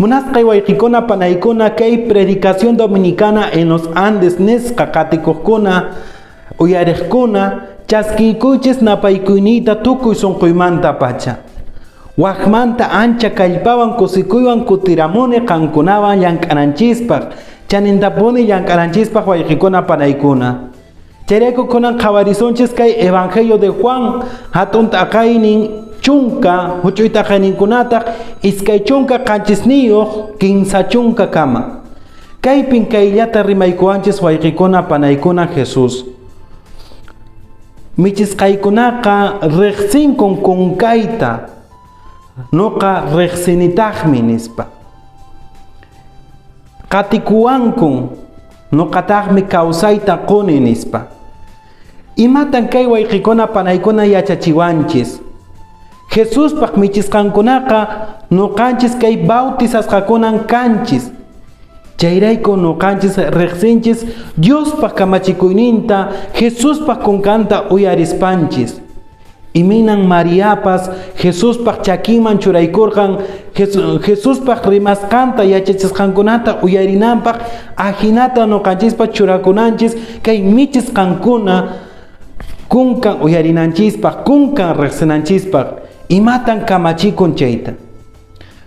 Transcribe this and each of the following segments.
Munasqay wayqikuna panaykuna kay predicación dominicana en los Andes nisqa qatikuqkuna uyariqkuna chaskiykuychis napaykuyniyta tukuy sunquymanta pacha. Waqmanta ancha kallpawan kusikuywan kutiramuni qankunawan llank'ananchispaq, chanintapuni llank'ananchispaq wayqikuna panaykuna. Chayrayku kunan qhawarisunchis kay Evangelio de Juan hatun t'aqaynin chunka huch'uy t'aqayninkunataq 27 30 kama. Kaypin kayllata rimaykuwanchis wayqikuna panaykuna Jesús. Michisqaykunaqa riqsinkun kunkayta, nuqa riqsinitaqmi nispa. Qatikuwankun, nuqataqmi kawsayta quni nispa. Imatan kay wayqikuna panaykuna yachachiwanchis? Jesuspaq michisqankunaqa nuqanchis kay bautizasqakunan kanchis. Chayrayku nuqanchis riqsinchis Diospaq kamachikuyninta, Jesuspaq kunkanta uyarispanchis. Imaynan Mariapas Jesuspaq chakinman churaykurqan Jesuspaq rimasqanta yachachisqankunata uyarinanpaq, ajinata nuqanchispa churakunanchis kay michisqankuna kunkan uyarinanchispaq, kunkan riqsinanchispaq. Imatan kamachikun chayta?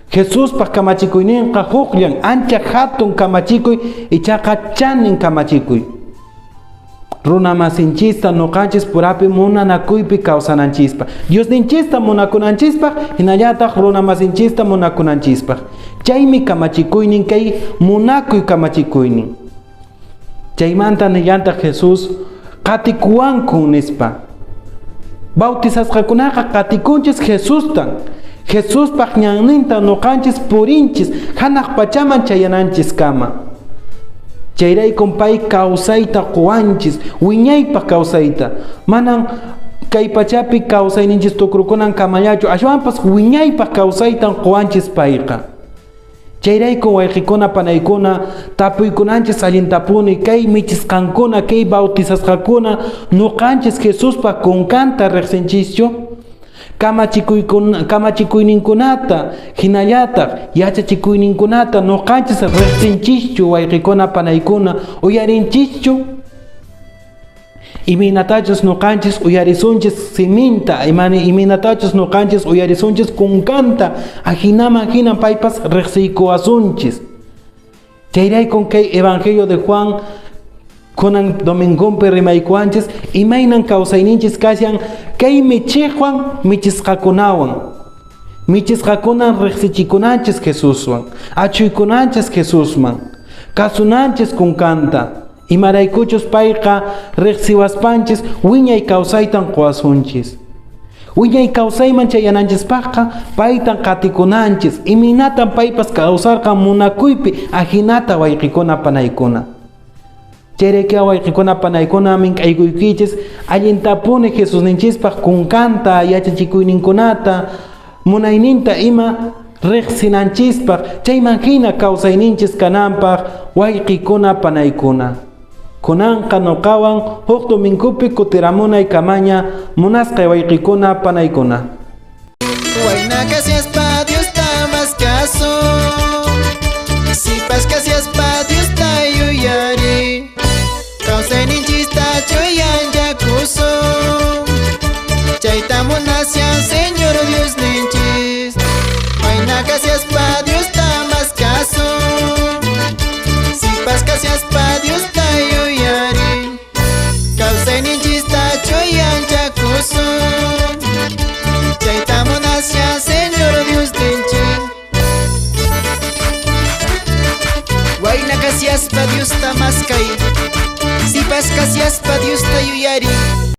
Jesuspaq kamachikuyninqa hukllan, ancha hatun kamachikuy, ichaqa chanin kamachikuy. Runa masinchista nuqanchis purapi munanakuypi kawsananchispaq, Diosninchista munakunanchispaq, hinallataq runa masinchista munakunanchispaq. Chaymi kamachikuynin kay munakuy kamachikuynin. Chaymanta nillantaq Jesús qatikuwankun nispa. Bautizasqakunaqa qatikunchis Jesustan. Jesuspaq ñanninta nuqanchis purinchis hanaq pachaman chayananchis kama. Chayraykun pay kawsayta quwanchis, wiñaypaq kawsayta. Manan kay pachapi kawsayninchis tukrukunan kamallachu, ashwanpas wiñaypaq kawsaytan quwanchis payqa. Chayrayku wayqikuna panaykuna tapuykunanchis allintapuni kay michisqankuna, kay bautizasqakuna nuqanchis Jesuspaq kunkanta riqsinchischu? Kamachikuyninkunata hinallataq yachachikuyninkunata nuqanchis riqsinchischu wayqikuna panaykuna uyarinchischu? Imaynatachus nuqanchis uyarisunchis siminta, imaynatachus nuqanchis uyarisunchis kunkanta, ajinaman hinan paypas riqsiykuwasunchis. Chayraykun kay Evangelio de Juan kunan domingonpi rimaykuwanchis, imaynan kawsayninchis kashan kay michiqwan michisqakunawan. Michisqakunan riqsichikunanchis Jesuswan, achuykunanchis Jesusman, kasunanchis kunkanta. Imaraykuchus payqa riqsiwaspanchis wiñay kawsaytan quwasunchis. Wiñay kawsayman chayananchispaqqa paytan qatikunanchis, imaynatan paypas kawsarqan munakuypi ajinata wayqikuna panaykuna. Chayrayku wayqikuna panaykuna mink'aykuykichis allintapuni Jesusninchispaq kunkanta, yachachikuyninkunata, munayninta ima riqsinanchispaq, chayman hina kawsayninchis kananpaq wayqikuna panaykuna. Kunanqa nuqawan huk domingopi kutiramunay kamaña munasqay wayqikuna panaykuna. Wayna kashaspa Diosta maskasun, sipas kashaspa Diosta yuyari, kawsayninchista chuyanchakusun, chayta munashan.